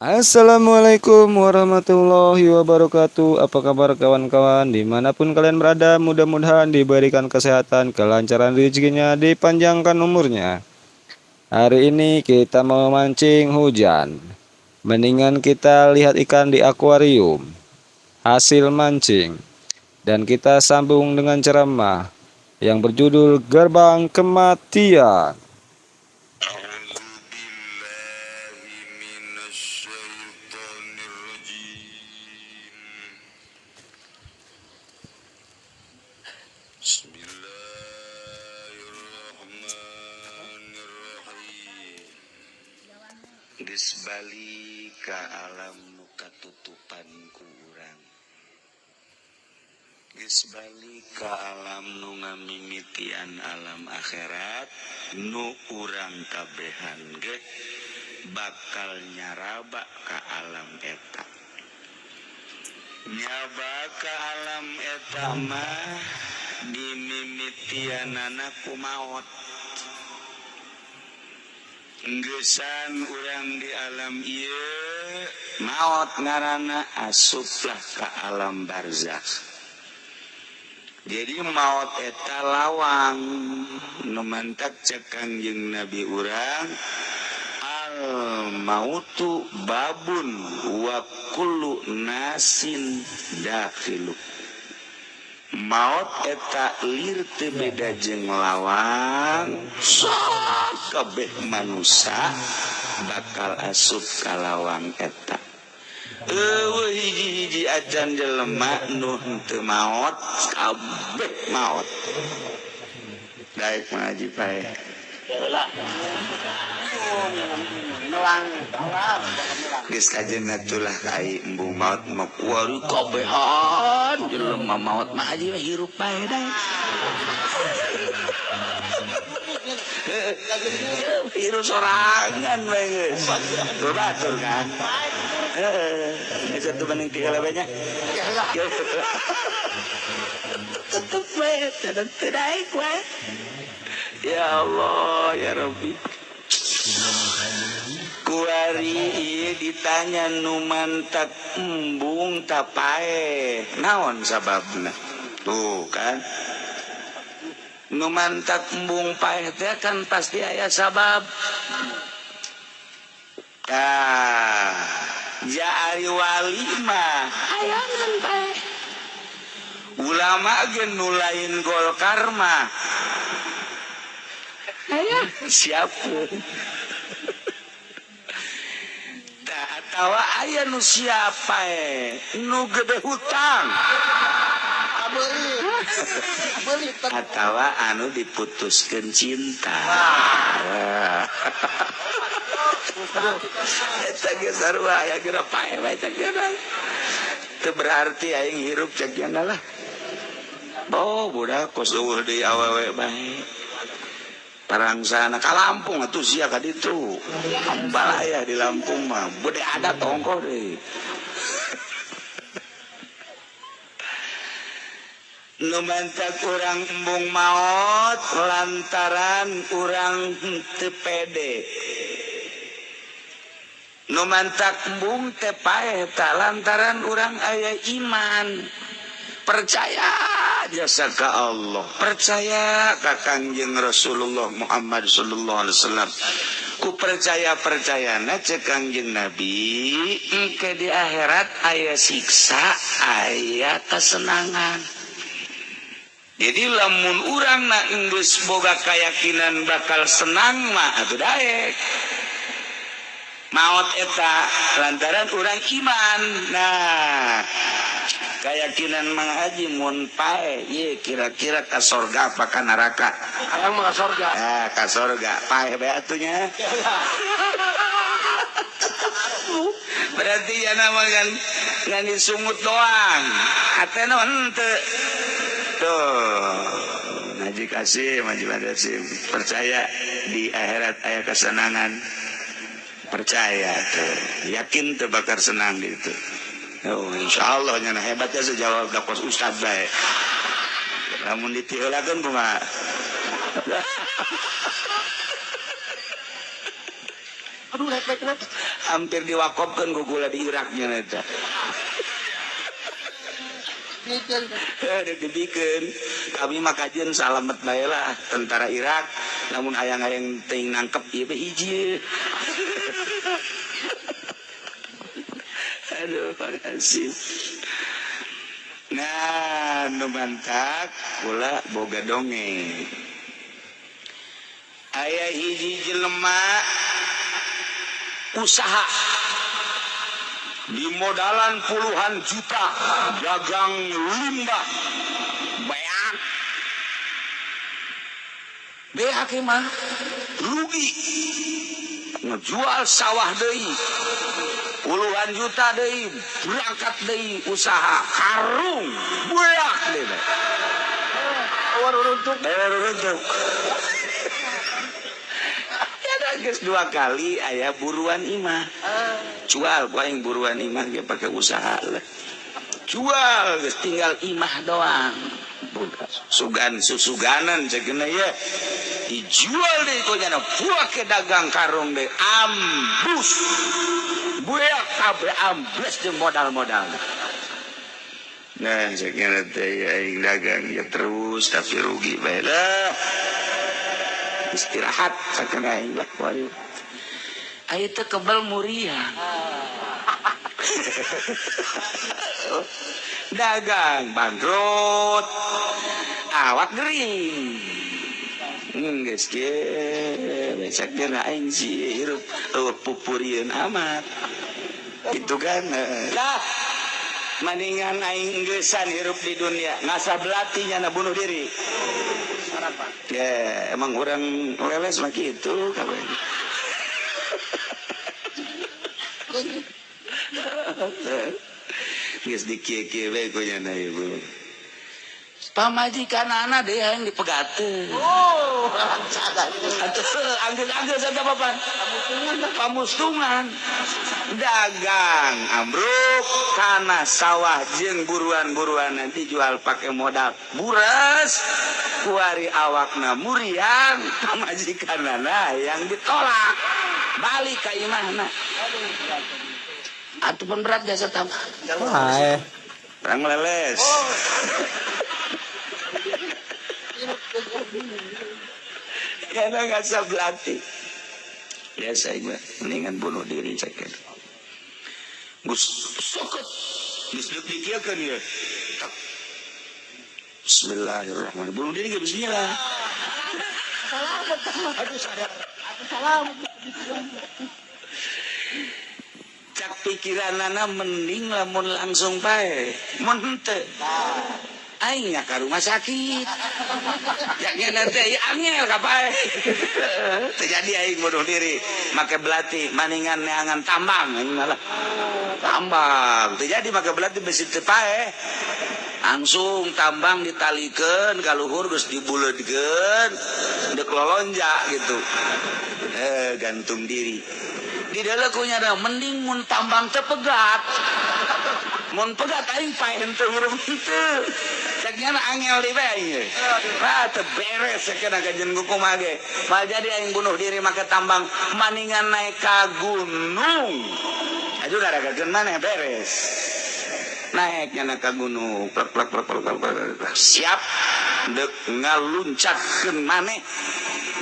Assalamualaikum warahmatullahi wabarakatuh. Apa kabar kawan-kawan dimanapun kalian berada? Mudah-mudahan diberikan kesehatan, kelancaran rezekinya, dipanjangkan umurnya. Hari ini kita mau mancing hujan. Mendingan kita lihat ikan di akuarium hasil mancing. Dan kita sambung dengan ceramah yang berjudul Gerbang Kematian. أعوذ بالله من الشيطان الرجيم. بسم الله الرحمن الرحيم. Geus balik ka alam nu katutupan ku urang, geus balik ka alam nu ngamimitian alam akhirat, nu urang kabehan ge bakal nyaraba ka alam eta. Nyaba ka alam eta mah dimimitianana ku maot. Enggesan urang di alam ieu, maot ngaranna, asuplah ka alam barzakh. Jadi maut eta lawang. Nu mantak cek Kangjeng Nabi urang, al mautu babun wa kullu nasin dakhilu. Maut eta lir teu beda jeung lawang, kabeh manusia bakal asup ka lawang eta. Euweuh hiji-hiji acan jelema nu henteu maot, kabeh maot. Daek ngaji pae. Melang. Geus kajeun atulah kai embung maot mah kuari kabehan jelema maot mah haji we hirup bae daek. Hirup sorangan we geus. Batur kan. Heeh, geus atuh banding tiga nya. Tetep we, teu daek we. Ya Allah, ya Rabbi. Kuari ieu ditanya nu mantak embung tapae. Naon sababna? Tuh kan. Nu mantak embung paeh teh kan pasti aya sabab. Tah, ja ari wali mah hayangan paeh. Ulama ge nu lain Golkar mah aya siap. Tah, atawa aya nu siapa nu gede hutang atawa anu diputuskeun cinta. Eta ge sarua aya geura paeh bae cek geura. Teu berarti aing hirup cek geuna lah. Oh, budak kos eueuh deui awewe bae. Parangsana ka Lampung atuh sia ka ditu. Balaya di Lampung mah bede adat ongkoh deui. Nu mantak urang embung maot lantaran urang teu pede. Nu mantak embung teu paeh ta lantaran urang aya iman. Percaya jasa ka Allah, percaya ka Kangjeng Rasulullah Muhammad sallallahu alaihi wasallam. Ku percaya-percayana cek Kangjeng Nabi, engke di akhirat aya siksa, aya kesenangan. Jadi lamun urang na geus boga keyakinan bakal senang mah atuh daek. Maot eta lantaran urang iman. Nah, keyakinan Mang Haji mun pae ieu kira-kira ka sorga apa ka neraka? Hayang mah ka sorga. Ah, ka sorga. Pae bae atuh nya. Berarti ya nama kan ngan disungut doang. Hatena henteu. Tuh, Haji Kasim, Haji Kasim, percaya di akhirat aya kesenangan. Percaya tuh, yakin tuh bakal senang gitu. Oh, insya Allah nyana hebatnya sejawab dakos ustad bae. Lamun ditiheulakeun kumaha? Hampir diwakopkeun ku kula di Irak nya eta. Dibikeun kami mah kajeun salamet bae lah tentara Irak namun hayang-hayang teuing nangkep ieu teh hiji. Aduh makasih. Nah nu mantak kula boga dongeng. Aya hiji jelema usaha di modalan puluhan juta dagang limbah beak beak mah rugi ngejual sawah deui puluhan juta deui berangkat deui usaha karung beak deui runtuh. Geus dua kali aya buruan imah. Jual ku aing buruan imah ge pake usaha lah. Jual geus tinggal imah doang. Sugan susuganan ceukna ye. Dijual deui ku nyana buak ke dagang karung deui ambus. Buak kabeh ambles jeung modal-modal. Nah ceukna teh aing dagang ya terus tapi rugi bae lah. Istirahat sakena aing lah kuari. Aya teh kebal muriang. Dagang bangkrut. Awak gering. Geus ge sakena aing sih hirup eueuh pupurieun amat. Gitu kan. Lah mendingan aing geusan hirup di dunia ngasa belati nyana bunuh diri. Ya, emang orang leles mah gitu kabeh. Geus dikieu-kieu we ku nyana ieu. Pamajikan anak deh yang dipegateun. Oh, anggeus-anggeus eta papan. Pamustungan. Dagang ambruk kana sawah jeung buruan-buruan nanti jual pakai modal buras kuari awakna muriang pamajikanana yang ditolak balik ka imahna. Atuh pun berat jasa tambah. Wah. Perang leles. Karena nggak belati. Ya saya mah mendingan bunuh diri saya. Gus sokot. Geus deuk dikieukeun ieu. Bismillahirrahmanirrahim. Bunuh diri ge bismillah. Salamet. Aduh sadar. Aduh salamet. Cak pikiranana mending lamun langsung bae. Mun henteu. Aing nya ka rumah sakit. Yang nanti angel ka bae. Terjadi aing bunuh diri make belati maningan neangan tambang aing malah. Tambang terjadi make belati besi teu paeh. Langsung tambang ditalikeun ka luhur geus dibuleudkeun deuk lolonjak gitu. Gantung diri. Di dalam ku nyada mending mun tambang teu pegat. Mun pegat aing paeh henteu hirup henteu. Cek nyana angel di bae aing. Wah teu beres sakena kajeun kumaha ge. Mal jadi aing bunuh diri make tambang maningan naik ka gunung. Aduh gara-gara maneh beres. Naik nyana ka gunung plek plek plek plek plek. Siap deuk ngaluncatkeun maneh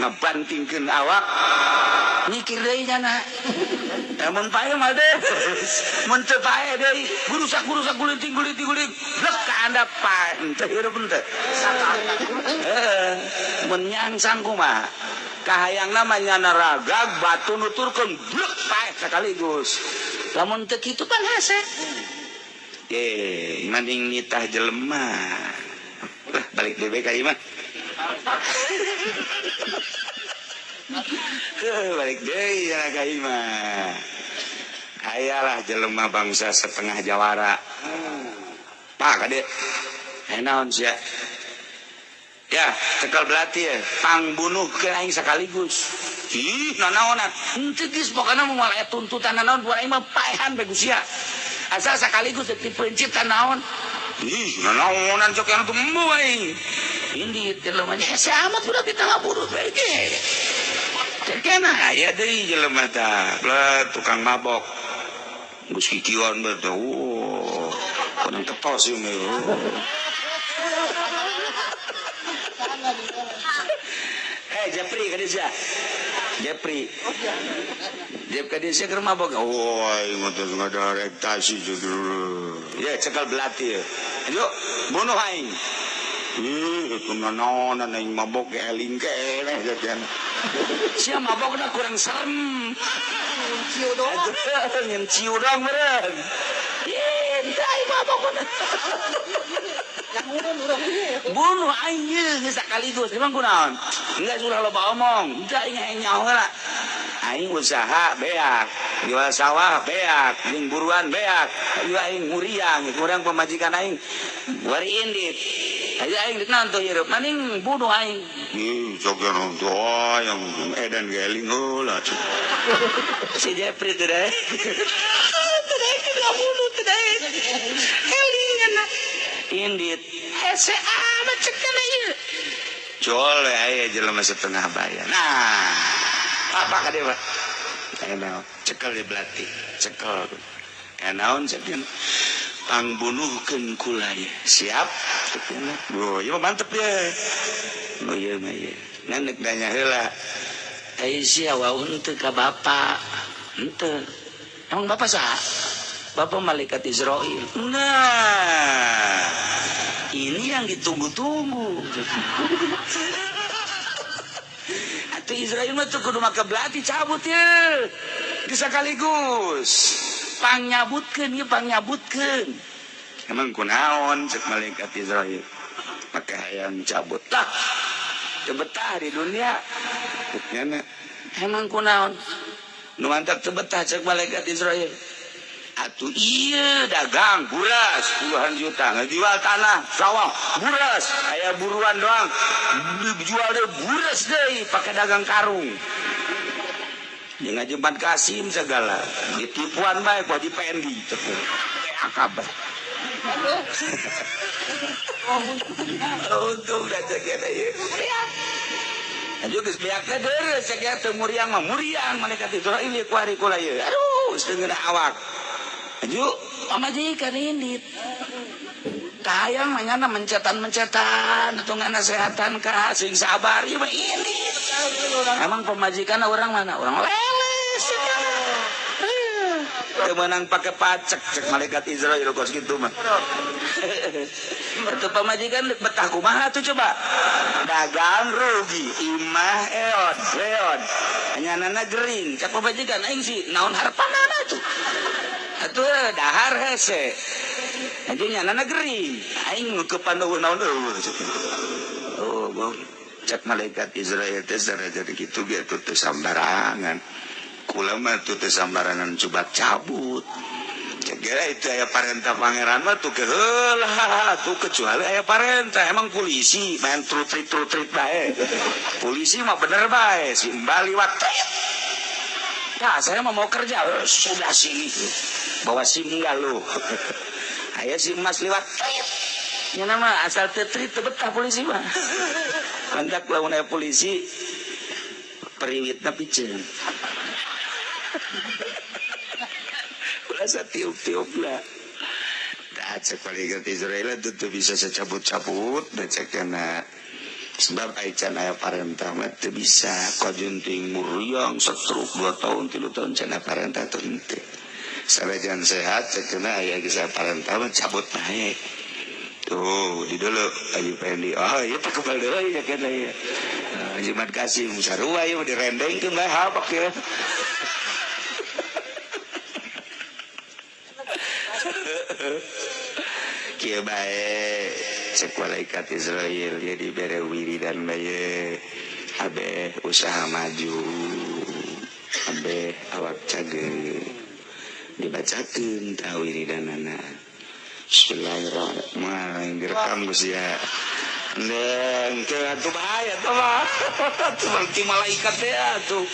ngabantingkeun awak mikir deui nyana. Mun pae mah deh, mun teu pae deui, gurusak-gurusak gulinting gulinting guling, blek ka andap pae henteu hirup henteu. Heeh, mun nyangsang kumaha? Kahayangna mah nyana ragag batu nuturkeun blek pae sekaligus. Lamun teu kitu pan hese. Mending nitah jelema. Lah balik deui ka ieu mah. Balik deui ya ka ieu mah. Ayalah jelema bangsa setengah jawara. Pak kade. Aya naon sia? Ya, cekal belati ya, pangbunuhkeun aing sekaligus. Ih, nanaonan. Henteu geus pokona moal aya tuntutan nanaon buat aing mah paehan bae ku sia. Asal sekaligus deuk dipencit naon. Ih, nanaonan sok yang tumbuh aing. Ini teh lemahnya hese amat budak di tengah burut bae ge. Cekena aya deui jelema tah, tukang mabok. Geus kikieuan bae teh. Oh, konang tetos ieu mah. Jepri ka dieu. Jepri. Jep ka dieu keur mabok. Oh, aing mah teh ngadarektasi ya cekal belati ya. Ayo bunuh aing. Ih, itu nanaonan aing mabok ge eling keneh jajan. Sia mabokna kurang serem. Ciu doang. Nyen ciu doang meureun. Ih, teu aing mabokna. Bunuh aing ye geus sakaligus. Emang kunaon? Enggak sudah loba omong. Teu aing hayang nyaho heula. Aing usaha beak, jual sawah beak, jeung buruan beak. Ayo aing nguriang, kurang pamajikan aing wari indit. Ayo aing dek naon tuh hirup, maning bunuh aing. Ih, sok naon tuh yang edan geling heula. Si Jepri teh deh. Teh deh kena bunuh teh deh. Eling indit. Hese amat cek kana ieu. Jol we aya jelema setengah bayar. Nah, apa ka dia, Pak? Naon? Cekel di belati, cekel. Naon cekel? Pangbunuhkeun kula ye. Siap? Cekel. Oh, ieu mah mantep ye. Oh ieu mah ieu. Ngan deuk nanya heula. Ai sia wau henteu ka bapa. Henteu. Emang bapa saha? Bapa malaikat Israil. Nah, ini yang ditunggu-tunggu. Atuh Israil mah tuh kudu make belati cabut ye. Sekaligus pangnyabutkeun ieu pangnyabutkeun. Emang kunaon cek malaikat Israil? Make hayang cabut. Lah, teu betah di dunia. Nyana. Emang kunaon? Nu mantap teu betah cek malaikat Israil. Atuh iya dagang buras puluhan juta, ngejual tanah sawah buras, aya buruan doang dijual deh buras deh pakai dagang karung. Jeung ngajebat Kasim segala ditipuan bae ku Haji Pendi teh akab. Untung da cek eta ieu. Aduh geus beak teh deureuh cek teu muriang mah muriang malaikat Israil ieu kuari kula ieu. Aduh geus ngeunah awak. Aju pamajikan indit. Kahayang mah nyana mencetan-mencetan atau ngasehatan ka sing sabar ieu mah indit. Emang pamajikan orang mana? Orang leles. Teu meunang pake pacek cek malaikat Israil kos kitu mah. Atuh pamajikan betah kumaha tuh coba? Dagang rugi, imah eot, reot. Nyanana gering, cek pamajikan aing sih naon harapanana tuh. Atuh dahar hese. Anjing nyanana gering, aing ngeukepan eueuh naon eueuh. Oh, bong. Cek malaikat Israil teh jadi kitu ge atuh teu sambarangan. Kula mah atuh teu sambarangan coba cabut. Cek geura itu aya parentah pangeran mah tuh keheula tuh kecuali aya parentah. Emang polisi main trutrit-trutrit bae. Polisi mah bener bae, si mbah liwat. Nah, saya mah mau kerja, sudah sini. Bawa SIM enggak lu? Aya si emas liwat. Nya nama asal tetrit teu betah polisi mah. Lantak lamun aya polisi periwitna piceun. Ulah satiup-tiup lah. Dah cek malaikat Israil itu tuh bisa secabut-cabut da cek kana. Sebab aican aya parentah mah teu bisa kajunting muriang setruk 2 tahun 3 tahun cenah parentah teu henteu. Sanajan sehat cek kana aya geus parentah mah cabut bae. Tuh di dulu Haji Pendi. Oh ieu teh kebal deui ya kana ieu. Haji Mat Kasim sarua ieu direndengkeun bae hapak ieu. Kieu bae cek malaikat Israil jadi bere wiridan bae abeh usaha maju abeh awak cager dibacakeun tah wiridanana. Bismillahirrahmanirrahim direkam geus ya. Neng ke atuh bahaya tuh mah. Atuh berarti malaikat teh atuh.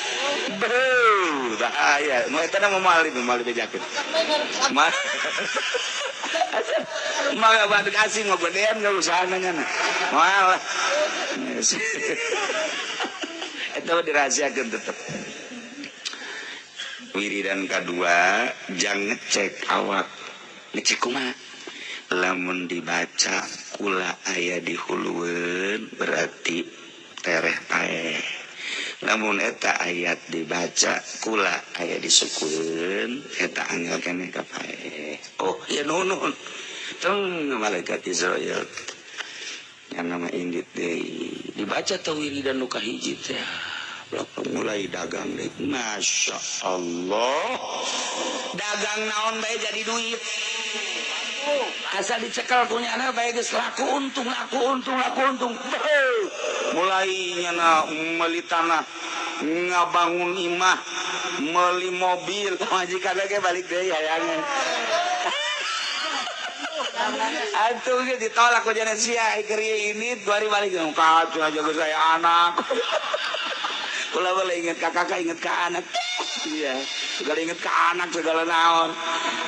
Beuh, bahaya. Nu eta mah moal dibejakeun. Mah mah batu kasih mah gedean enggak usahana nyana. Moal. Eta dirahasiakeun tetep. Wiridan kadua jang ngecek awak. Ngecek kumaha? Lamun dibaca kula aya di hulueun berarti tereh paeh. Lamun eta ayat dibaca kula aya di sukueun eta angel keneh ka paeh. Oh ya nuhun. Teng malaikat Israil yang nama indit deui dibaca teh wiridan nu kahiji teh. Mulai dagang deh, Masya Allah, dagang naon bae jadi duit. Asal dicekel punya anak bae geus laku untung, laku untung, laku untung. Mulai nyana meuli tanah, ngabangun imah, meuli mobil, majikan ge balik deui hayangan. Antum ge ditolak ku jana sia keur ini dua hari balik kacau aja geus aya anak. Kula boleh inget ka kakak, inget ka anak. Iya, segala inget ka anak segala naon.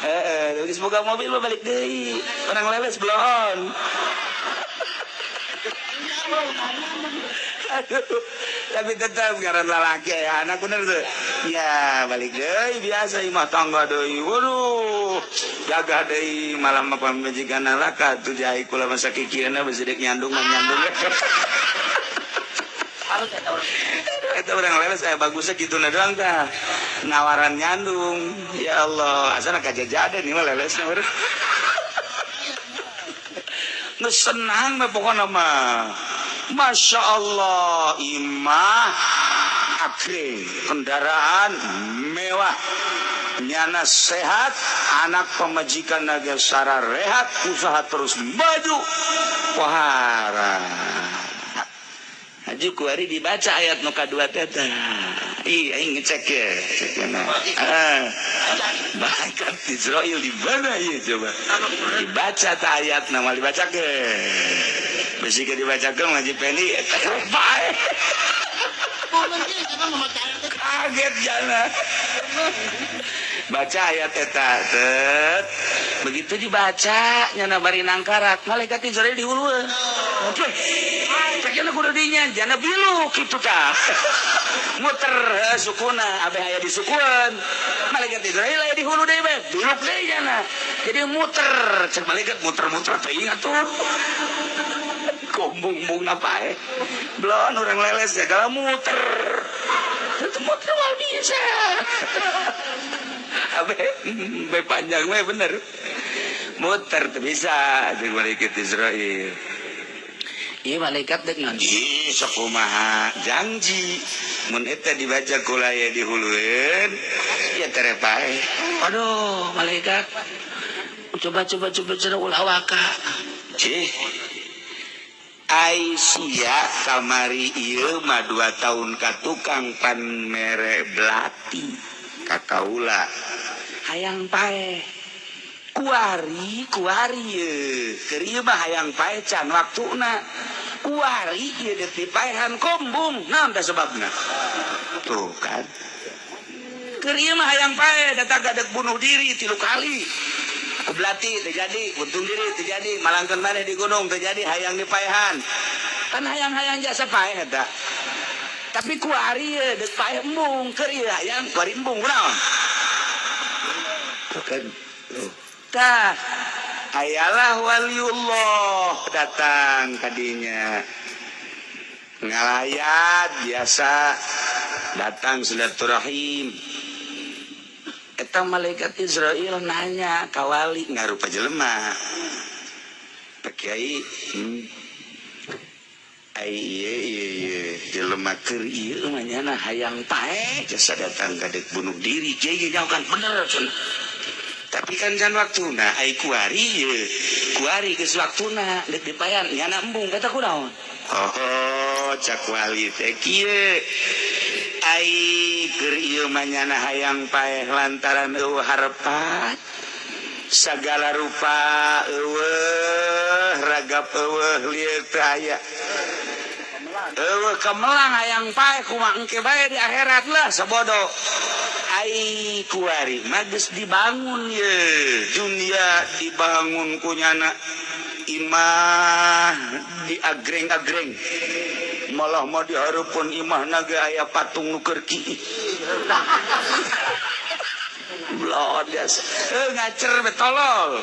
Heeh, geus boga mobil mah balik deui. Orang leles belon. Aduh, tapi tetap ngaran lalaki ya anak bener tuh. Ya, balik deui biasa imah tangga deui. Waduh, jaga deui malam mah pamajikan laka tuh jai kula masa kikieuna besi dek nyandung mah nyandung. Itu orang leles saya bagusnya gitu nah doang tah nawaran nyandung ya Allah asana kajajade nih mah lelesnya urang nu senang mah pokona mah Masya Allah imah akre kendaraan mewah nyana sehat anak pemajikan naga sara rehat usaha terus maju pohara. Haji kuari dibaca ayat nu kadua teh. Ih, aing ngecek ya. Heeh. Malaikat Israil di mana ieu coba? Dibaca ta ayat nama dibacakeun. Bisi ke dibacakeun ngaji Pendi eta bae. Kaget jana. Baca ayat eta tet. Begitu dibaca nyana bari nangkarat, malaikat Israil di hulueun. Cekna kudu dinya jana bilu kitu tah. Muter sukuna abeh aya di sukuan. Malaikat Israil aya di hulu deui bae, biluk deui jana. Jadi muter, cek malaikat muter-muter teuing atuh. Gombong-bong napae. Belon urang leles segala muter. Itu muter moal bisa. Abeh be panjang we bener. Muter teu bisa jeung malaikat Israil. Iya malaikat dek ngaji sakumaha janji mun eta dibaca kula aya di hulueun ya tere pae. Aduh malaikat coba coba coba cenah ulah waka. Cih ai sia kamari ieu mah 2 tahun ka tukang pan mere belati ka kaula hayang pae. Kuari kuari ye keur ieu mah hayang pae can waktuna kuari ieu deuk dipaehan kombung naon teh sebabna tuh kan keur ieu mah hayang pae datang deuk bunuh diri 3 kali ku belati teu jadi buntung diri teu jadi malangkeun maneh di gunung teu jadi hayang dipaehan kan hayang-hayang jasa paeh eta tapi kuari ye deuk paeh embung keur ieu hayang kuari embung kunaon tuh kan tuh. Tah ayalah waliullah datang kadinya ngalayat biasa datang silaturahim eta malaikat Israil nanya ka wali ngarupa jelema Pak Kiai ai ieu ieu jelema keur ieu mah nyana hayang paeh jasa datang ka deuk bunuh diri kiai ge nyaokan bener cenah. Tapi kan can waktuna ai kuari ye kuari geus waktuna deuk dipayan nyana embung kata kunaon. Oh cak wali teh kieu ai keur ieu mah nyana hayang paeh lantaran eueuh harepat sagala rupa eueuh ragap eueuh lieur teu aya eueuh kemelang hayang paeh kumaha engke bae di akhirat lah sabodo. Ai kuari mah geus dibangun ye dunia dibangun ku nyana imah diagreng-agreng Malah mah di hareupeun imahna ge aya patung nu keur kiih. Blon biasa. Eh ngacer be tolol.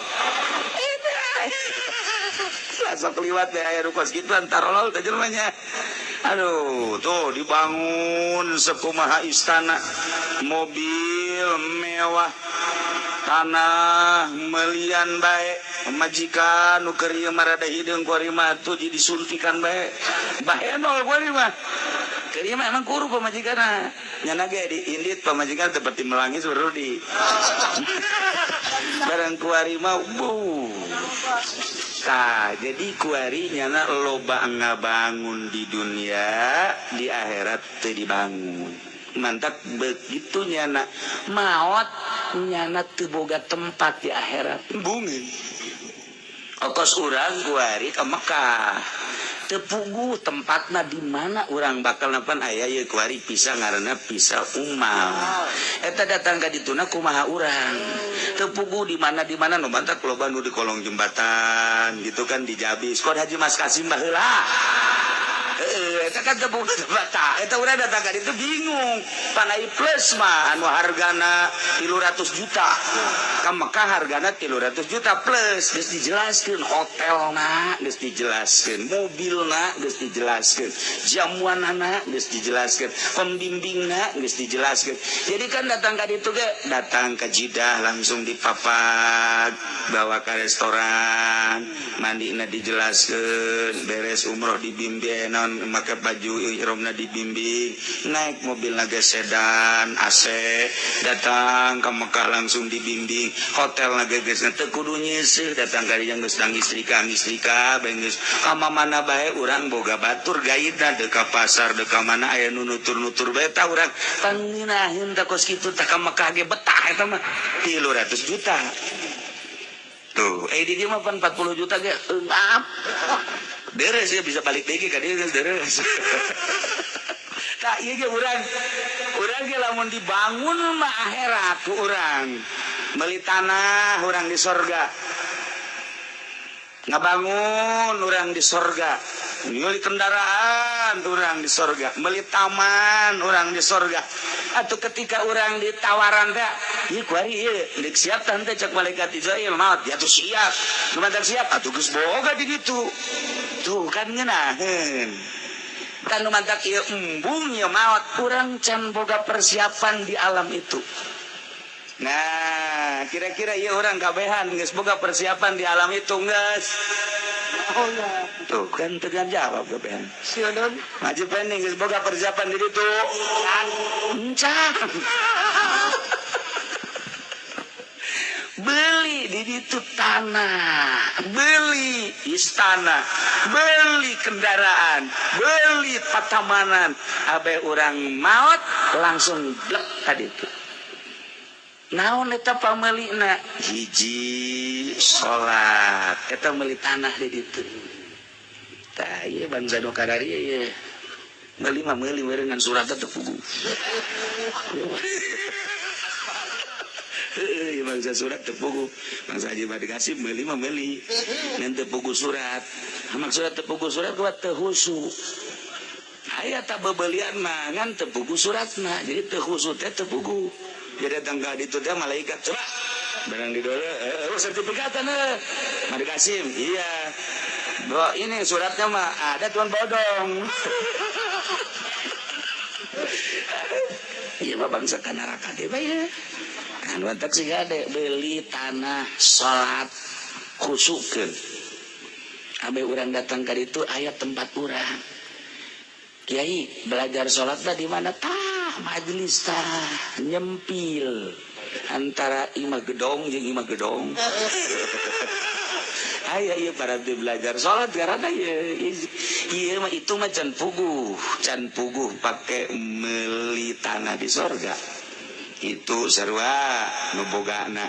Sok liwat deh aya nu kos kitu tarolol teh jelema nya. Aduh, tuh dibangun sekumaha istana, mobil mewah, tanah melian bae, majikan nu keur ieu mah rada hideung kuari mah tuh jadi suntikan bae. Bahenol kuari mah. Keur ieu mah emang kuru pamajikanna. Nyana ge diindit pamajikan seperti melangis baru di. Barang kuari mah bu. Tah, jadi kuari nyana loba ngabangun di dunia, di akhirat teu dibangun. Mantap begitu nyana maot nyana teu boga tempat di akhirat. Bungin. Okos urang kuari ke Mekah. Teu puguh tempatna di mana urang bakal nepan aya ieu kuari visa ngaranna visa umam. Eta datang ka dituna kumaha urang. Teu puguh di mana nu mantak loba nu di kolong jembatan gitu kan di Jabis. Kod Haji Mas Kasim baheula. Heeh, eta kan teu puguh tempat. Eta urang datang ka ditu bingung. Pan ai plus mah anu hargana 300 juta. Ka Mekah hargana 300 juta plus geus dijelaskeun hotelna, geus dijelaskeun mobilna, geus dijelaskeun jamuanana, geus dijelaskeun pembimbingna, geus dijelaskeun. Jadi kan datang ka ditu ge, datang ke Jidah langsung dipapak, bawa ke restoran, mandina dijelaskeun, beres umroh dibimbing, naon make baju ihramna dibimbing, naik mobil naga sedan, AC, datang ke Mekah langsung dibimbing, hotel naga geus teu kudu nyeuseuh, datang ka dieu geus istrika istrika bae geus ka mana bae urang boga batur gaidna deuk ka pasar deuk ka mana aya nu nutur-nutur bae tah urang pangeunaheun tah kos kitu tah ka Mekah ge betah eta mah 300 juta. Tuh, di dieu mah pan 40 juta ge eungap. Deres ya bisa balik deui ka dieu geus deres. Tah ieu ge urang ge lamun dibangun mah akhirat ku urang. Meuli tanah urang di sorga. Ngabangun urang di sorga. Meuli kendaraan urang di sorga. Meuli taman urang di sorga. Atau ketika urang ditawaran teh, ieu kuari ieu deuk siap tah teh cek malaikat Izrail maot, ya tuh siap. Nu mantak siap atuh geus boga di ditu. Tuh kan ngeunaheun. Kan nu mantak ieu embung ieu maot, urang can boga persiapan di alam itu. Nah, kira-kira ieu urang kabehan geus boga persiapan di alam itu geus. Oh ya. Tuh kan teu jawab kabehan. Sionon. Maju pending geus boga persiapan di ditu. Encan. Beli di ditu tanah, beli istana, beli kendaraan, beli patamanan. Abe urang maot langsung blek tadi itu. Naon eta pamelina? Hiji salat, eta meuli tanah di ditu. Tah ieu bangsa nu kadarieu ieu. Meuli mah meuli meureun ngan suratna teu puguh. Heuh, bangsa surat teu puguh. Bangsa Haji Madi Kasim meuli mah meuli ngan teu puguh surat. Maksudna teu puguh surat kuat teu husu. Aya tak bebelian mah ngan teu puguh suratna. Jadi teu husu teh teu puguh. Dia datang ke ditu teh malaikat coba barang di dole sertifikatan Madi Kasim iya bawa ini suratnya mah ada tuan bodong. Iya mah bangsa ka neraka ge bae ya. Kan wantak sih gade beli tanah salat khusyukkeun. Abe urang datang ka ditu aya tempat urang. Kiai belajar salat di mana tah majelis tah nyempil antara imah gedong jeung imah gedong. Aya ieu para belajar salat karena ieu mah itu mah can puguh pake meuli tanah di sorga. Itu sarua nu bogana.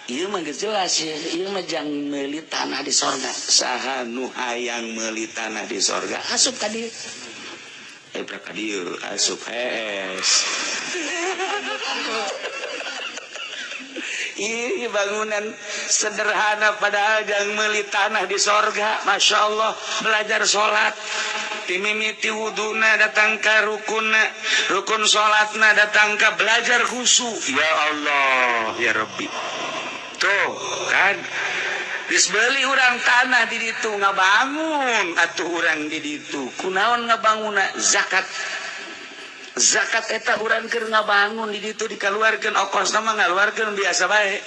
Ieu mah geus jelas ya, ieu mah jang meuli tanah di sorga. Saha nu hayang meuli tanah di sorga asup ka dieu. Ka dieu asup HS. Ini bangunan sederhana padahal jangan meuli tanah di sorga. Masya Allah, belajar sholat Ti mimiti wuduna datang ka rukunna, rukun salatna, datang ka belajar khusyuk. Ya Allah, ya Rabbi. Tuh kan geus beuli urang tanah di ditu, ngabangun atuh urang di ditu. Kunaon ngabangunna? Zakat. Zakat eta urang keur ngabangun di ditu, dikaluarkeun. Okosna mah ngaluarkeun biasa bae.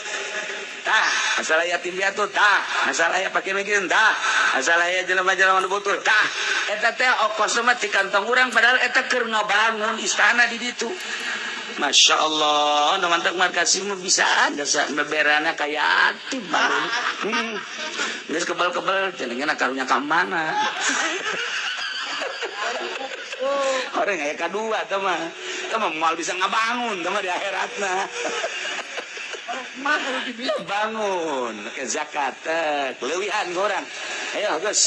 Tah, masalah yatim piatu, tah, masalah ya pakai mikir, tah, masalah ya jelema-jelema nu butuh, tah. Eta teh okosna mah ti kantong urang, padahal eta keur ngabangun istana di ditu. Masya Allah, nu mantap markasi mah bisa ada sa beberana kayak yatim baru. Geus kebal-kebal, jenengna karunya ka mana? Orang aya kadua teh mah. Teh mah moal bisa ngabangun teh mah di akhiratna. Bangun ke zakat teh leuwihan ke orang. Ayo geus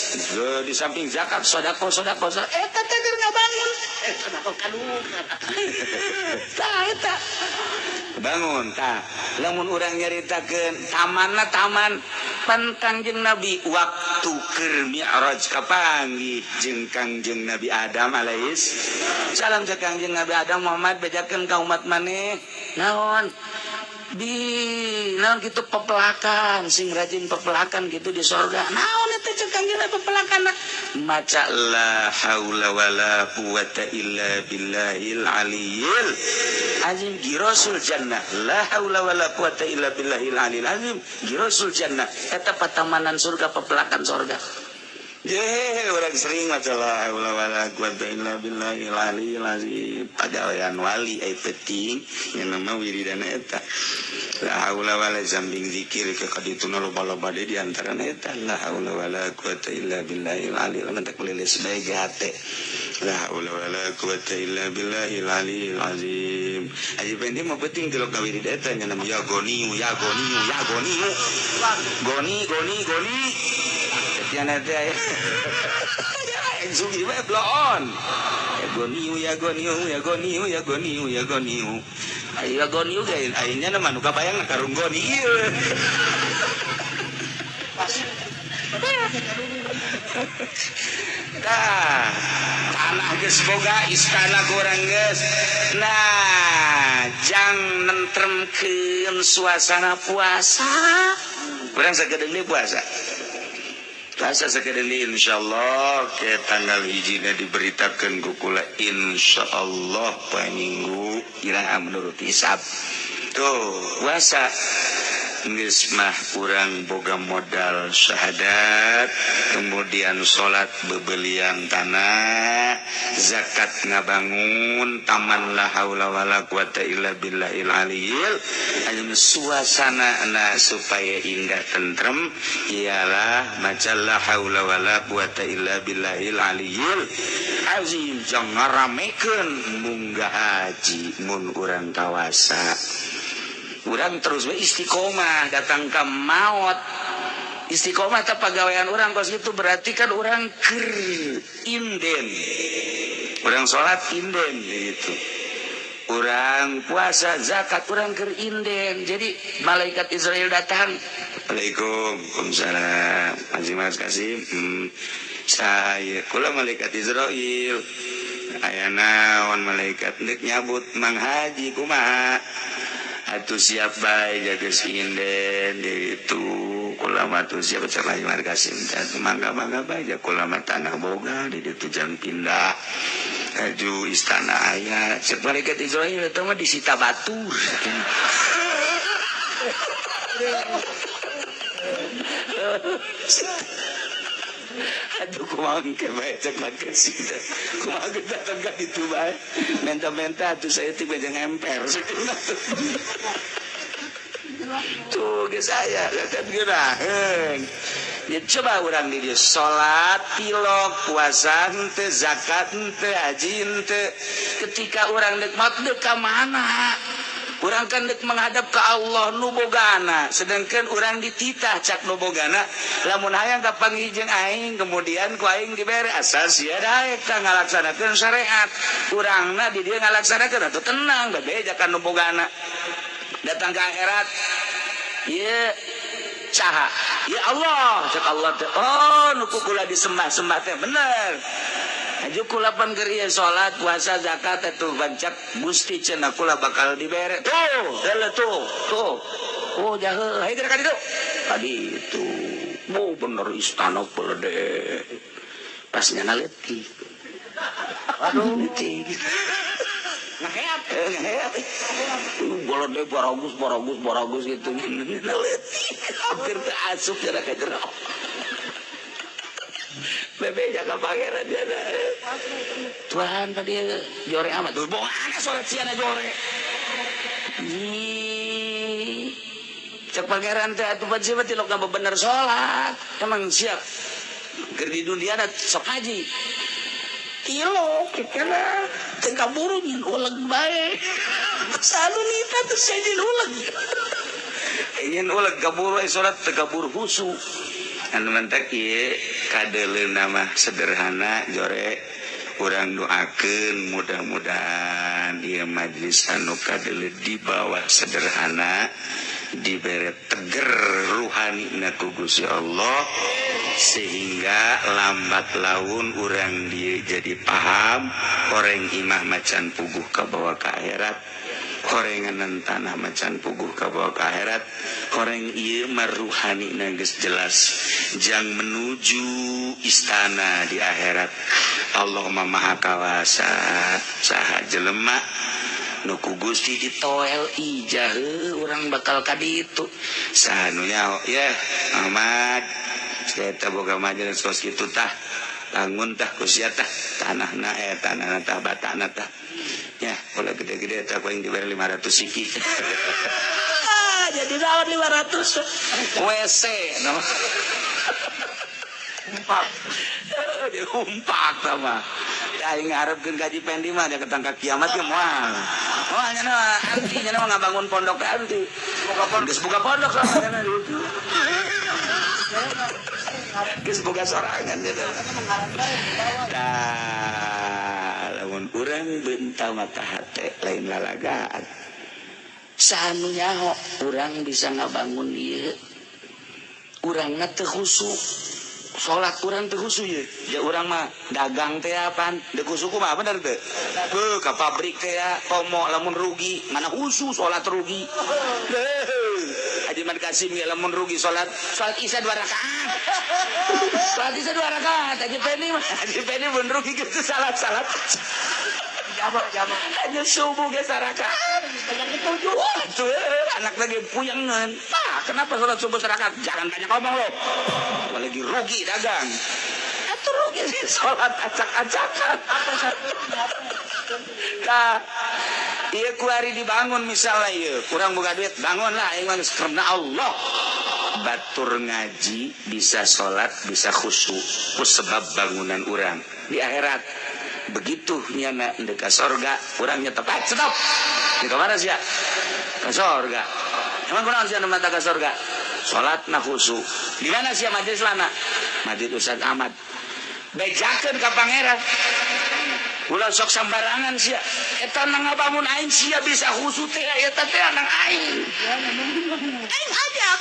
di samping zakat, sedekah, sedekah, eta teh keur ngabangun. Sedekah kadua. Tah, eta bangun. Tah, lamun urang nyaritakeun tamanna, taman pan Kangjeng Nabi waktu keur Mi'raj kapanggih jeung Kangjeng Nabi Adam alaihis salam. Cek Kangjeng Nabi Adam, "Muhammad, bejakeun ka umat maneh naon di naon gitu, pepelakan, sing rajin pepelakan gitu di sorga." "Naon eta?" cek Kangjeng Nabi, "pepelakan maca la haula wala quwata illa billahil aliyil azim girosul jannah. La haula wala quwata illa billahil aliyil azim girosul jannah." Eta patamanan surga, pepelakan surga. Ye, orang sering maca la haula wala quwata illa billahil aliyil azim. Pagawean wali ai penting nya nama wiridana eta. La haula wala, samping zikir ke kadituna loba-loba deui, di antarana eta la haula wala quwata illa billahil aliyil azim. Tak lilis bae ge hate. La haula wala quwata illa billahil aliyil azim. Ayo penting mah penting kalau ka wirid eta nya nama ya goniu, ya goniu, ya goniu. Goni, goni, goni. Tiana teh aya. Sugih we bloon. Ya goniu, ya goniu, ya goniu, ya goniu, ya goniu. Ayo ya goniu ge ayeuna mah nu kabayang karung goni ieu. Tah, tanah geus boga, istana kurang geus. Nah, jang nentremkeun suasana puasa. Urang sakedeung deui puasa. Puasa sakedeung deui insyaallah ke tanggal hijina diberitakeun ku kula, insyaallah poe Minggu iraha menurut hisab. Tuh, puasa geus mah urang boga modal syahadat, kemudian salat bebelian tanah, zakat ngabangun taman, la haula wala quwata illa billahil aliyil azim. Suasana na supaya indah tentrem ialah maca la haula wala quwata illa billahil aliyil azim. Jangan ngaramekeun munggah haji mun urang kawasa. Urang terus we istiqomah datang ke maut, istiqomah teh pagawean urang kos gitu. Berarti kan urang keur inden, urang salat inden gitu, urang puasa, zakat, urang keur inden. Jadi malaikat Israel datang, "Assalamualaikum." "Waalaikumsalam. Haji Mas Kasim." Saya kula malaikat Israel." "Aya naon?" "Malaikat ndek nyabut Mang Haji, kumaha atuh?" "Siap bae, jaga inden itu kula mah tuh siap." Cek Haji Mas Kasim teh, "Mangga, mangga bae ja, kula mah tanah boga di ditu, jang pindah aju istana aya." Cek malaikat Israel, "Eta mah disita batur." "Aduh, kumaha engke bae?" cek makasih teh. "Kumaha ge datang ka ditu bae menta-menta atuh, saya teh jeung emper." Tuh geus aya kan geunaheun. Ya, coba urang di dieu salat tilok, puasa henteu, zakat henteu, haji henteu. Ketika urang dek maot, dek ka mana? Urang kan dek menghadap ke Allah nu bogana, sedangkan urang dititah cak nu bogana, lamun hayang kapanggih jeung aing, kemudian ku aing dibere, asal sia daek ka ngalaksanakeun syariat. Urangna di dieu ngalaksanakeun atuh tenang, bebeja ka nu bogana. Datang ke akhirat, ieu saha? Ya Allah. Cek Allah teh, "Oh, nu ku kula disembah-sembah teh bener." Aju kula pan keur ieu salat, puasa, zakat atuh bancak Gusti cenah kula bakal dibere. Tuh, deuleu tuh, tuh. Oh jahe, hayu geura ka ditu. Ka ditu. Oh bener istana beledek. Pas nyana leutik. Aduh, leutik. Ngaheap, ngaheap. Beledek baragus, baragus, baragus gitu. Leutik. Hampir teu asup cenah ka jero. Bebe jaga pangeran jana. Tuhan tadi jore amat. Tuh bohong salat siana jore. Ih. Cek pangeran teh atuh pan siapa tilok nggak bener salat. Emang siap. Keur di dunia sok haji. Tilok kena teu kaburu nyin uleg bae. Salu nita tuh sejen uleg. Nyin uleg kaburu salat teu kaburu husu. Anu mantak ieu kadeuleuna mah sederhana jore urang doakeun mudah-mudahan ieu majelis anu kadeuleu di bawah sederhana dibere teger ruhanina ku Gusti Allah sehingga lambat laun urang dieu jadi paham horeng imah macan puguh kabawa ka akhirat, horenganan tanah macan puguh kabawa ka akhirat, horeng ieu mah ruhanina geus jelas jang menuju istana di akhirat. Allah mah maha kawasa saha jelema nu ku Gusti ditoel ijah urang bakal ka ditu. Saha nu nyaho yeuh Ahmad eta boga majelis kos kitu tah bangun tah ku sia tah tanahna tanahna tah batana tah ya ulah gede-gede tah ku aing dibere 500 siki. Jadi naon 500 WC no. Umpak. Diumpak sama. Aing ngarepkeun gaji pendi mah dia ketangka kiamat ge moal. Moal nya mah anti nya mah ngabangun pondok teh anti. Buka pondok, geus buka pondok sama nya gitu. Geus boga sorangan nya. Tah, lamun urang beunta mata hate lain lalagaan. Saha nu nyaho urang bisa ngabangun ieu. Urangna teu khusyuk. Salat urang teu khusyuk ieu. Ja urang mah dagang teh apaan? Teu khusyuk kumaha bener teu? Beuh ka pabrik teh ya, komo lamun rugi, mana khusyuk salat rugi. Haji Man Kasim ge lamun rugi salat, salat Isya 2 rakaat. Salat Isya 2 rakaat, Haji Peni mah, Haji Peni mun rugi gitu salat-salat. Hanya subuh ge sarakaat. Tuh, anak lagi puyangan. Pak, kenapa salat subuh sarakaat? Jangan banyak ngomong lo. Apalagi rugi dagang. Atuh rugi sih salat acak-acakan. Tah, ieu kuari dibangun misalnya ieu, kurang boga duit, bangunlah aing mah karena Allah. Batur ngaji bisa salat, bisa khusyuk, ku sebab bangunan urang di akhirat. Begitu nyana ndek ka sorga, urang nya tepat stop. Di kamana sia? Ka sorga. Emang kunaon sia nu mata ka sorga? Salatna khusyuk. Di mana sia majelis lana? Masjid Ustaz Ahmad. Bejakeun ka pangeran. Ulah sok sambarangan sia. Eta nang ngabangun aing sia bisa khusyuk teh eta teh nang aing. Aing ajak.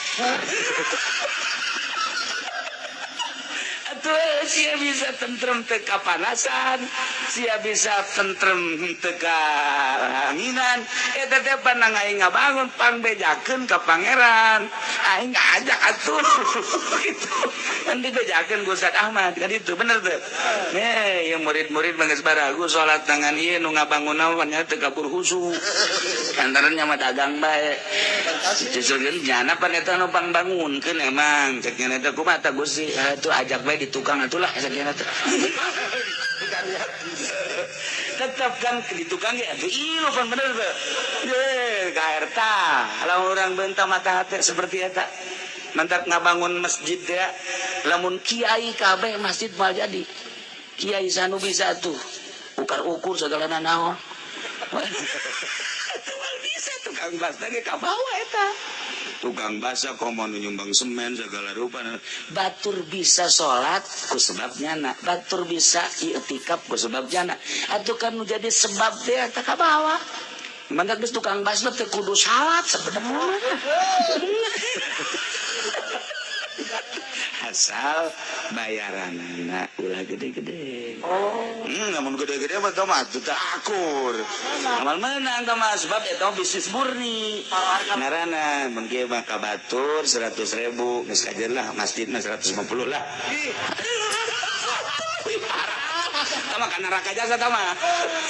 Atuh sia bisa tentrem teu kapanasan, sia bisa tentrem teu kaanginan. Eta teh panang aing ngabangun pangbejakeun ka pangeran. Aing ngajak atuh. Gitu. Kan dibejakeun ku Ustaz Ahmad kan itu bener teu? Nih, yang murid-murid mah geus baragu salat tangan ieu nu ngabangun naon nya teu kabur khusyuk. Antaranya mah dagang bae. Cuculkeun nyana pan eta nu pangbangunkeun emang cek nya eta kumaha tah Gusti? Atuh ajak bae di tukang atulah cek nya teh. Tetap kan di tukang ge atuh ieu pan bener teu? Ye, ka eta. Lamun urang beunta mata hate seperti eta. Mantak ngabangun masjid teh lamun kiai kabeh masjid moal jadi. Kiai sanu bisa tuh ukar-ukur segala nanaon. Bisa tukang basa ge kabawa eta. Tukang basa komo nu nyumbang semen segala rupa. Batur bisa salat ku sebab nyana, batur bisa i'tikaf ku sebab nyana. Atuh kan nu jadi sebab teh eta kabawa. Mantak geus tukang basa teh kudu salat sebenarnya. Asal bayaranana ulah gede-gede. Oh. Namun gede-gede mah teu mah teu akur. Amal menang tah mah sebab eta bisnis murni. Ngaranna mun kieu mah ka batur 100.000 geus kajeun lah masjidna 150 lah. Tama ka neraka jasa tama.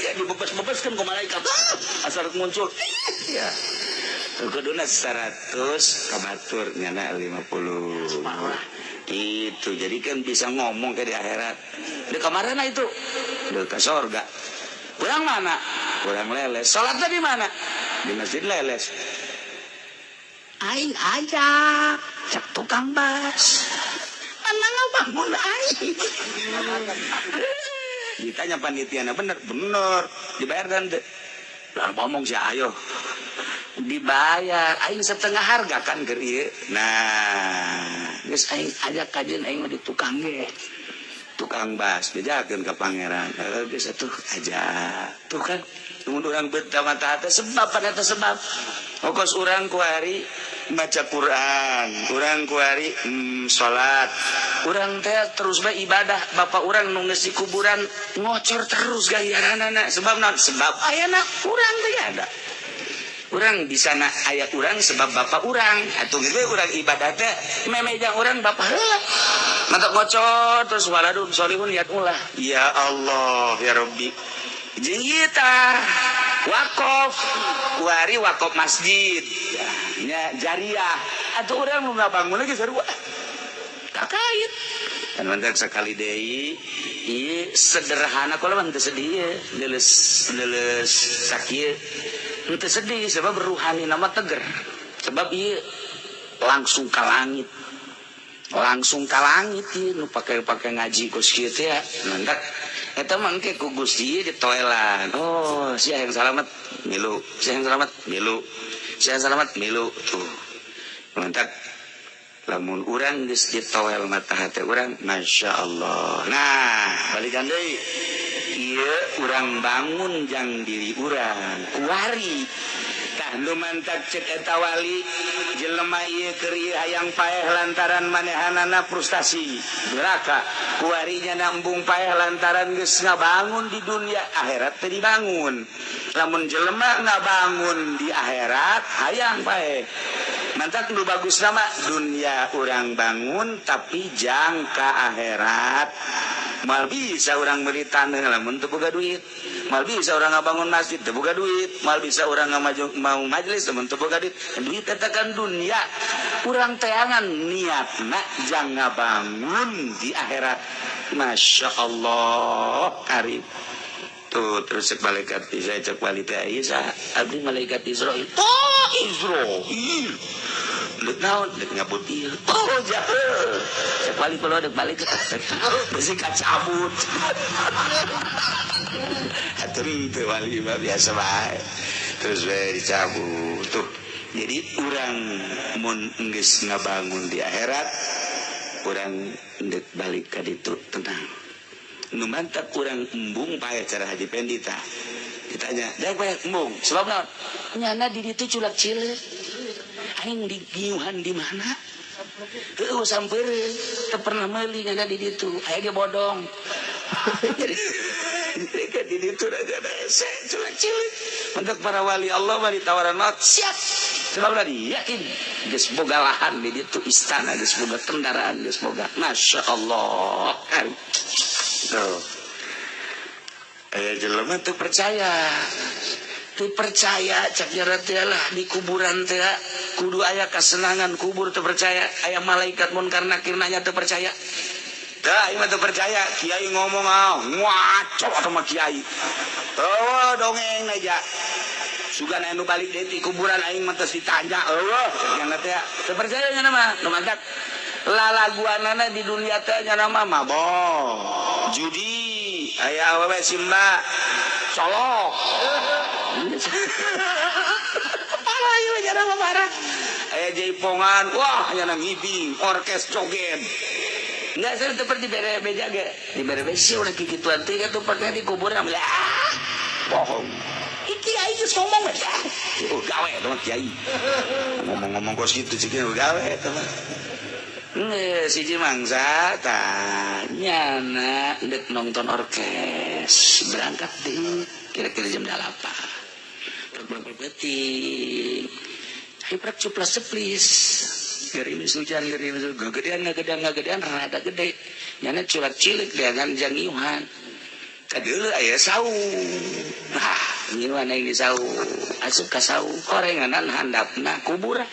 Ya dibebes-bebeskeun ku malaikat. Asal muncul. Ya. Kuduna 100 ka batur nyana 50. Gitu. Jadi kan bisa ngomong ke di akhirat. Di kamarana itu? Di ke sorga. Kurang mana? Kurang leles. Salatnya di mana? Di masjid leles. Aing ajak cak tukang bas. Mana ngabangun aing? Ditanya panitiana bener, bener. Dibayar kan? Lah ngomong sih ayo. Dibayar aing setengah harga kan keur ieu. Nah, geus aing ajak kajeun aing mah di tukang ge. Tukang bas bejakeun ka pangeran. Geus atuh ajak. Tuh kan mun urang beut mata teh sebab pada teh sebab. Okos urang kuari maca Quran, urang kuari salat. Urang teh terus bae ibadah, bapak urang nu geus di kuburan ngocor terus gayaranana. Sebab naon? Sebab ayana urang teh ada. Urang bisa na aya urang sebab bapak urang atuh geus urang ibadah teh memejang urang bapak heula. Mantap ngocor terus waladun solihun lihat ulah. Ya Allah ya Rabbi. Jeung ieu tah wakof kuari wakof masjid nya jariah atuh urang nu ngabangun lagi sarua kakait kan mantap sekali deui ieu sederhana kalau mah teu sedih leuleus leuleus sakieu teu sedih sebab ruhani nama teger sebab ieu langsung ka langit ieu nu pake-pake ngaji kos kieu teh mantap eta mah engke ku Gusti ditoelan. Oh, sia yang salamet milu, sia yang salamet milu, sia yang salamet milu tuh. Mantap. Lamun urang geus ditoel mata hate urang, Masya Allah. Nah, balikan deui. Ieu urang bangun jang diri urang, kuari. Tah nu mantak cek eta wali jelema ieu keur ieu hayang paeh lantaran manehanana frustasi neraka kuari nya embung paeh lantaran geus ngabangun di dunia akhirat teu dibangun lamun jelema ngabangun di akhirat hayang paeh mantak nu bagus nama dunia urang bangun tapi jangka akhirat mal bisa urang meuli taneuh lamun teu boga duit mal bisa urang ngabangun masjid teu boga duit mal bisa urang ngamaju mau majelis lamun teu boga duit duit eta kan dunia urang teangan niatna jang ngabangun di akhirat Masya Allah karib tuh terus cek malaikat saya cek wali teh Isa abdi malaikat Israil oh Israil dek naon dek ngabut ieu oh jahe cek wali kalau dek balik besi kacabut atuh teu wali mah biasa bae terus we dicabut tuh jadi urang mun geus ngabangun di akhirat urang dek balik ka ditu tenang nu mantap kurang embung pae cara Haji Pendi tah ditanya dek pae embung sebab naon nyana di ditu culak cileuk aing digiuhan di mana heueuh sampereun teu pernah meuli nyana di ditu aya ge bodong jadi mereka di ditu aja hese culak cileuk mantap para wali Allah mah ditawaran maut siap sebab tadi yakin geus boga lahan di ditu istana geus boga kendaraan geus boga Masya Allah kan tuh. Jelema teu percaya. Teu percaya cak nyara teh lah di kuburan teh kudu aya kasenangan kubur teu percaya aya malaikat munkar nakir nanya teu percaya. Tah ieu mah teu percaya kiai ngomong ah ngaco atuh mah kiai. Eueuh dongeng aja. Sugan anu balik deui ti kuburan aing mah tos ditanya eueuh cak nyana teh teu percaya nya mah nu mantak lalaguanana di dunia teh nya mah mabok judi aya awewe simba colok parah ieu nya mah parah aya jaipongan wah nya ngibing orkes joget enggak saya teu di bere beja ge di bere beja ulah kikituan teh atuh pernah di kuburan ah bohong kiai geus ngomong we oh gawe eta mah kiai ngomong-ngomong kos kitu cik gawe eta mah Nggak, siji mangsa tanya na dek nonton orkes berangkat di kira-kira jam 8 berpeting ayo prak cuplas ceplis gerimis hujan gerimis gedean gedean gedean rada gede nyana culak cilik dengan jangiuhan kadeuleu aya saung nah ngiuhan aing di saung asup ka saung horenganan handapna kuburan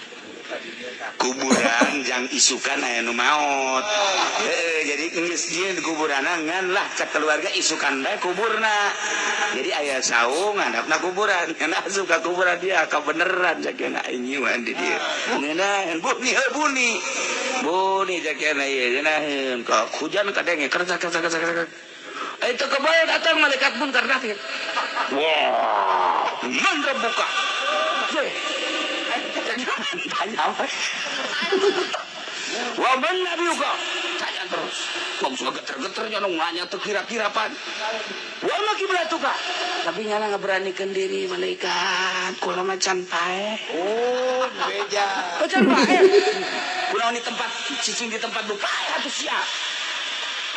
kuburan jang isukan aya nu maot. Heeh, jadi geus jieun kuburanna ngan lah ka keluarga isukan bae kuburna. Jadi aya saung handapna kuburan, ngan asup ka kuburan dia kabeneran jakena aing nyiuan di dieu. Ngeunaheun buni heuh buni. Buni jakena ieu ngeunaheun ka hujan kadenge kerja kerja kerja kerja. Itu kebaya datang malaikat munkar nakir. Wah, man buka. Tanya apa? Wa man nabiyuka? Tanya terus. Wong suka geter-geternya nong nanya tuh kira-kira pan. Wa ma kiblatuka? Tapi nyala ngeberanikan diri malaikat. Kula mah can paeh. Oh, beja. Oh, can paeh. Kunaon di tempat cicing di tempat nu paeh atuh sia.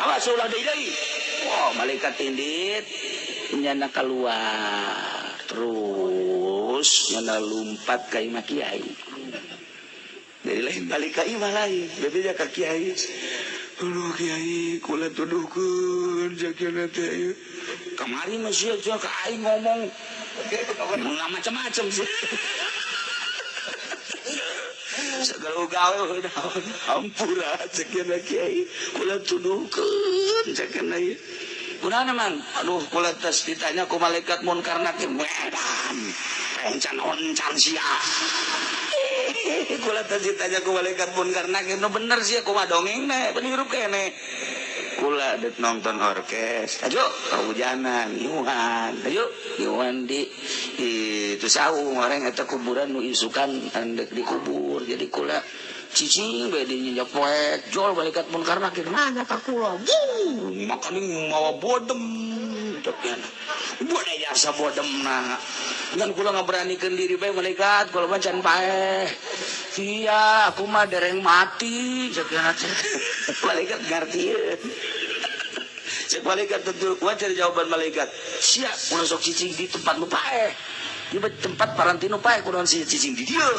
Awas ulah deui deui. Wah, malaikat indit nyana keluar terus nyana lumpat ka imah kiai. Dari lain balik ka imah lain, bebeja ka kiai. Aduh kiai, kula tuduhkeun jakena teh ieu. Kamari mah sia ka aing ngomong nggak macam-macam sih. Segala gawe naon ampura jakena kiai, kula tuduhkeun jakena ieu. Kunaon mang? Aduh kula tes ditanya ku malaikat munkar nakir wedan. Encan oncan sia. Kula tes ditanya ku malaikat munkar nakir nu bener sia kumaha dongengna, bener hirup kene. Kula dek nonton orkes. Ayo kahujanan, ngiuhan. Ayo ngiuhan di itu saung orang eta kuburan nu isukan endek dikubur. Jadi kula cicing bae di nyenjak poek jol malaikat munkar nakir nanya ka kula. Wuh, makanya mawa bodem cek bude jasa bodemna. Ngan kula ngaberanikeun diri bae malaikat kula mah can paeh. Iya, aku mah dereng mati cek malaikat ngartieun. Cek malaikat tentu wajar jawaban malaikat. Sia kula sok cicing di tempat nu paeh. Di tempat parantino paeh kunaon si cicing di dieu.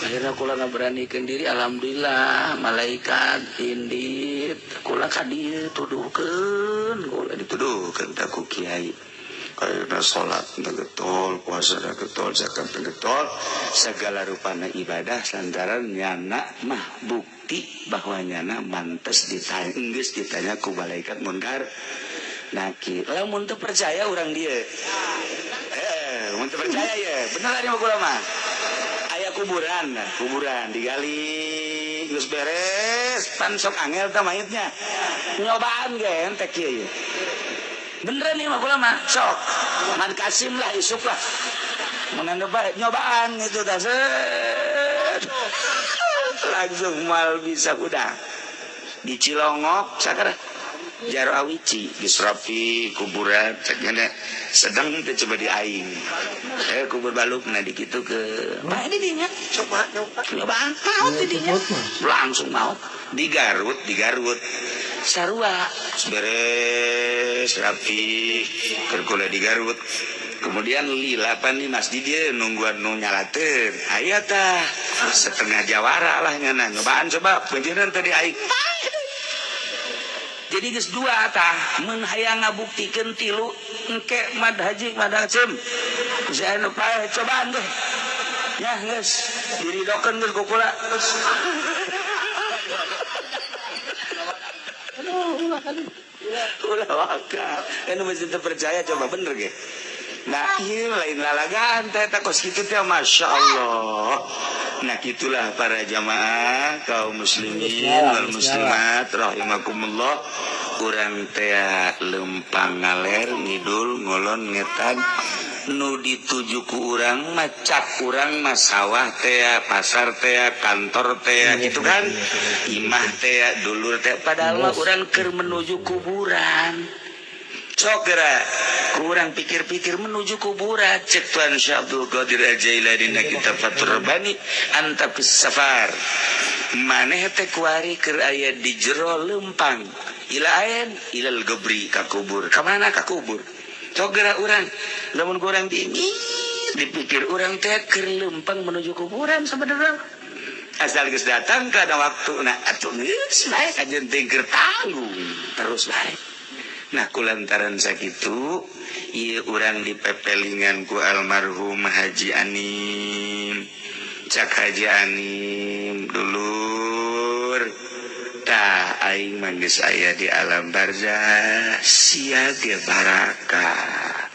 Akhirnya kula ngaberanikeun diri, alhamdulillah malaikat indit kula ka dieu tuduhkeun, kula dituduhkeun ta ku kiai. Ayeuna salat teu getol, puasa teu getol, zakat teu getol, segala rupana ibadah lantaran nyana mah bukti bahwa nyana mantes ditanya, geus ditanya ku malaikat munkar nakir. Lamun teu percaya urang dieu. Mun teu percaya ya, bener ari mah kula mah. Aya kuburan, nah, kuburan digali geus beres, pan sok angel tah mayitnya. Nyobaan ge ente kieu ye. Beneran nih mah kula mah, sok. Man kasim lah isuk lah. Mun anu bae nyobaan itu tah set. Langsung mal bisa udah. Di Cilongok sakara Jaro Awici geus rapi kuburan ceknya sedang teh coba di aing. Kubur balukna di kitu ke. Bae di dinya. Coba nyoba. Nyobaan maot di dinya. Langsung maot di Garut, di Garut. Sarua beres rapi keur kula di Garut. Kemudian lila pan di masjid dia nungguan nu nyalateun. Aya tah setengah jawara lah nyana nyobaan coba penjeunna teh di aing. Jadi geus dua tah mun hayang ngabuktikeun tilu engke mad haji mad hacim. Saya nu paeh cobaan deh. Ya geus diridokeun geus ku kula. Aduh, ulah waka. Kan mesti terpercaya coba bener ge. Nah, ieu lain lalagaan teh eta kos kitu teh Masya Allah. Nah, gitulah para jamaah kaum muslimin wal muslimat rahimakumullah. Urang teh lempang ngaler ngidul ngolon ngetan nu dituju ku urang mah cak urang mah sawah teh pasar teh kantor teh gitu kan imah teh dulur teh padahal mah urang keur menuju kuburan. Sok geura kurang pikir-pikir menuju kuburan cek Tuan Syekh Abdul Qadir Al-Jailani dina kitab Fathur Rabbani anta fis safar Maneh teh kuari keur aya di jero lempang. Ila ain ilal gobri, ka kubur. Ka mana ka kubur? Sok geura urang, lamun kurang dingin dipikir, urang teh keur lempang menuju kuburan sebenarnya. Asal geus datang kana waktu, nah atuh geus bae kajen teh keur tanggung terus bae. Nah, kulantaran sakitu ieu urang dipepelingan ku almarhum Haji Anim. Cak Haji Anim, "Dulur, tah aing mah geus aya di alam barzah, sia ge barakah.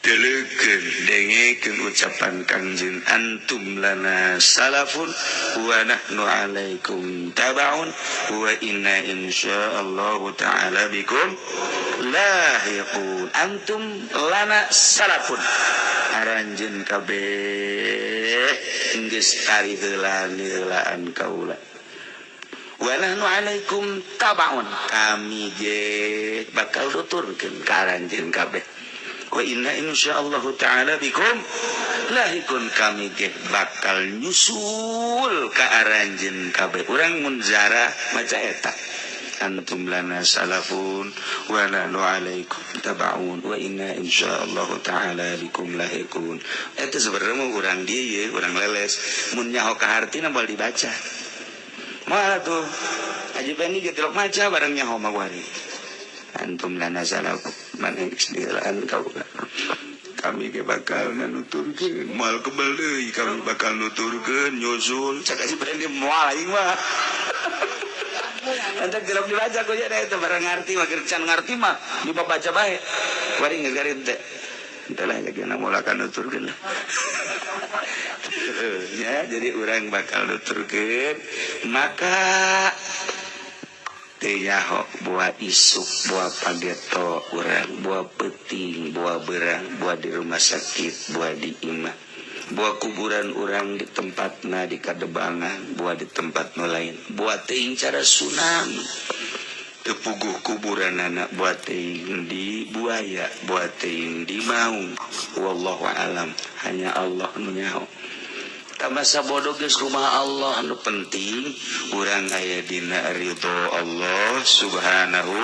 Teleukeun, dengekeun ucapan Kangjeng, antum lana salafun wa nahnu alaikum tabaun wa inna insyaallahu ta'ala bikum lahiqun." Antum lana salafun, aranjeun kabeh geus tari heula heulaan kaula. Wa nahnu alaikum tabaun, kami ge bakal nuturkeun ka aranjeun kabeh. Wa inna insyaallah ta'ala bikum lahikun, kami ge bakal nyusul ka aranjeun kabeh. Urang mun zara maca eta, antum lana salafun wa nahnu alaikum tabaun wa inna insyaallah ta'ala bikum lahikun. Eta sebenarnya mah urang dieu ye, urang leles mun nyaho ka hartina moal dibaca. Moal tuh Haji Pendi ge tilok maca bareng nyaho mah wari. Antum lana salafun, mana geus diheulaan kaula, kami ge bakal nuturkeun, moal kebel deui, kami bakal nuturkeun nyusul. Cak Haji Pendi, moal aing mah. Nanti gelap dibaca ku jadi itu barang ngarti mah, can ngarti mah dibaca bae. Bari geus garin teh. Entah lah lagi moal akan nuturkeun lah. Ya, jadi orang bakal nuturkeun, maka teu nyaho buah isuk, buah pageto urang, buah peuting, buah berang, buah di rumah sakit, buah di imah, buah kuburan urang di tempatna di Kadebangan, buah di tempat nu lain, buah teuing cara tsunami teu puguh kuburan anak, buah teuing di buaya, buah teuing di maung. Wallahu alam, hanya Allah nu nyaho. Masa bodoh geus kumaha Allah. Anu penting urang aya dina ridho Allah Subhanahu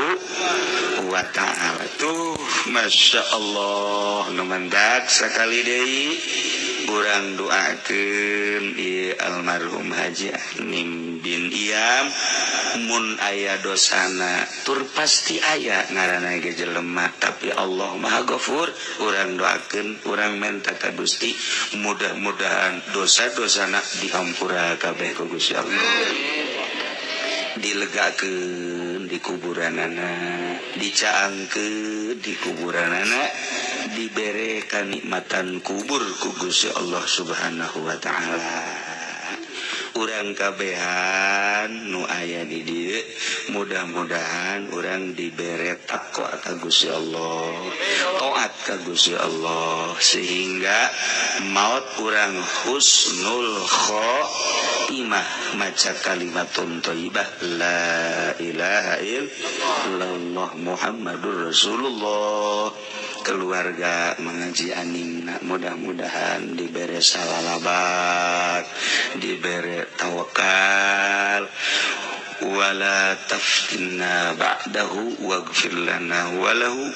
wa ta'ala. Tuh, Masya Allah, nu mandak sakali deui urang doakeun ieu almarhum Haji Anim bin Iam. Mun aya dosana, tur pasti aya, ngaranna ge jelema, tapi Allah Maha Ghafur. Urang doakeun, urang menta ka Gusti, mudah-mudahan dosa-dosana dihampura kabeh ku Gusti Allah, dilegakeun di kuburanana, dicaangkeun di kuburanana, dibere kanikmatan kubur ku Gusti Allah Subhanahu wa ta'ala. Urang kabehan nu aya di dieu, mudah-mudahan urang dibere takwa ka Gusti Allah, taat ka Gusti Allah, sehingga maut urang husnul khotimah, maca kalimatun thayyibah, la ilaha illallah Muhammadur Rasulullah. Keluarga mengaji Anim, mudah-mudahan diberi salalabat, diberi tawakal. Wala taftinna ba'dahu waghfir lana walahu.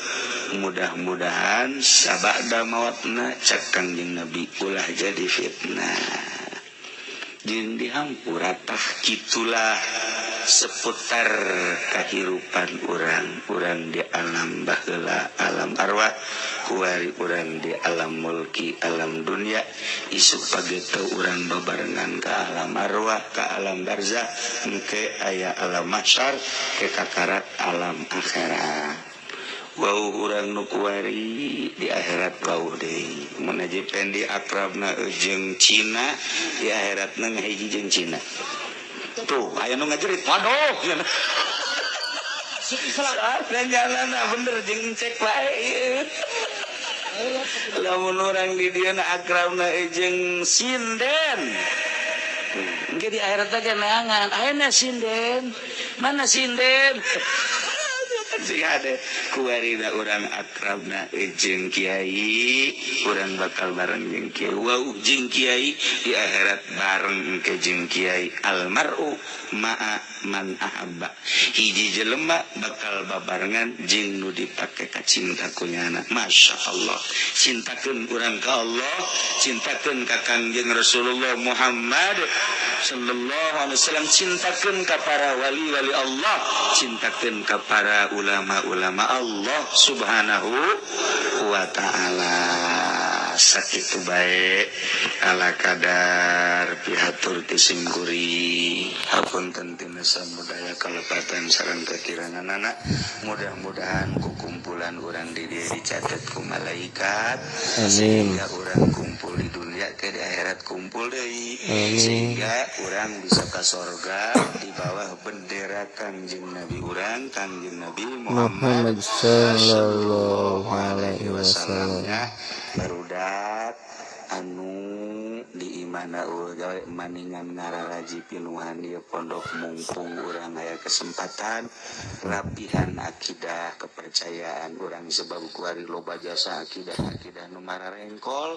Mudah-mudahan sabada mautna, cak Kangjeng Nabi, ulah jadi fitnah jeung dihampura. Tah, kitulah seputar kehidupan urang. Urang di alam baheula, alam arwah, kuari urang di alam mulki, alam dunia. Isuk pageto urang babarengan ke alam arwah, ke alam barzah, ke aya alam mahsyar, ke kakarat alam akhirat. Wau urang nu kuari di akhirat wau deui. Mun Haji Pendi akrabna jeung Cina, di akhiratna ngahiji jeung Cina. Tuh aya nu ngajerit, waduh. Soalnya jalan bener jeung cek bae ieu. Lamun urang di dieu akrabna jeung sinden, engke di akhirat teh neangan, ayeuna sinden mana, sinden. Sing ade kuwarina urang akrabna jeung kiai, urang bakal bareng jeung kiai. Wau jeung kiai di akhirat bareng ke jeung kiai. Almaru ma'a man ahabba. Hiji jelema bakal babarengan jeung nu dipake ka cinta kunyana. Masya Allah. Cintakeun urang ka Allah, cintakeun ka Kangjeng Rasulullah Muhammad sallallahu alaihi wasallam, cintakeun ka para wali-wali Allah, cintakeun ka para ulama-ulama Allah subhanahu wa ta'ala. Sakitu bae ala kadar pihatur ti simkuring. Hapunten tina samudaya kalepatan sareng kakiranganana. Mudah-mudahan kukumpulan urang di dieu dicatet ku malaikat. Amin. Sehingga urang kumpul di dunia ke di akhirat kumpul deui. Sehingga urang bisa ka sorga di bawah bendera Kangjeng Nabi urang, Kangjeng Nabi Muhammad sallallahu alaihi wasallam. Ya, barudak anu di imana gawe maningan ngararaji pinuhan ieu pondok, mumpung urang aya kesempatan rapihan akidah kepercayaan urang, sebab kuari loba jasa akidah-akidah nu mararengkol.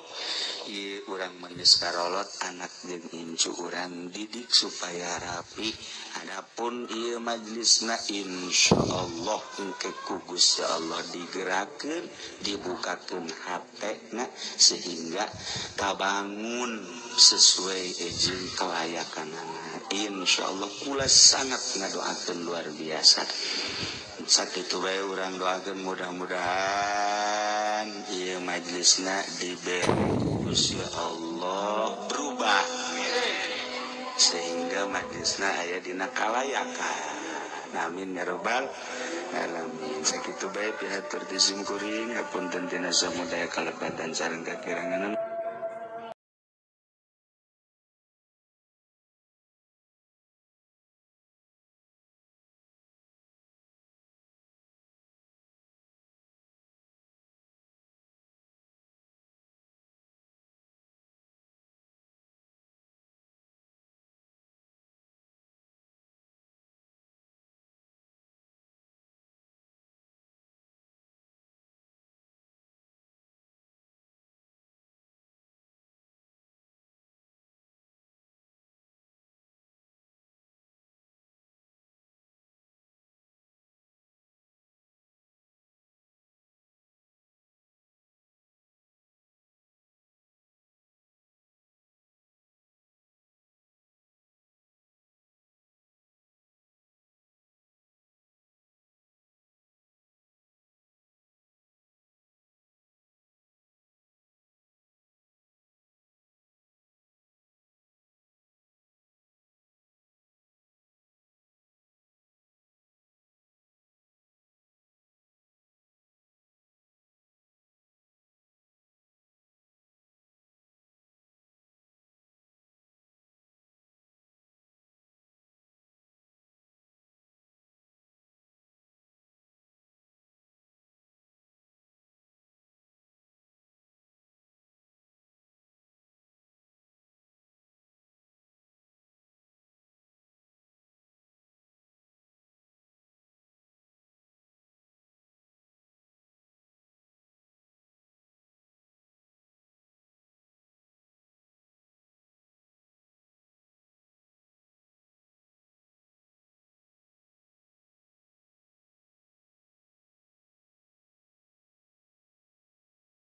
Ieu urang geus karolot, anak jeung incu urang didik supaya rapi. Adapun ieu majlisna insyaallah engke ku Gusti Allah digerakkeun, dibukakeun hatena sehingga kabangun sesuai jeung kelayakanana. Insyaallah kula sangat ngadoakeun luar biasa. Sakitu bae urang doakeun, mudah-mudahan ieu majlisna diberi ku Gusti Allah berubah sehingga majlisna aya dina kalayakan. Amin ya robbal alamin. Sakitu bae pihatur ti simkuring, hapunten tina samudaya kalepatan sareng kakirangan.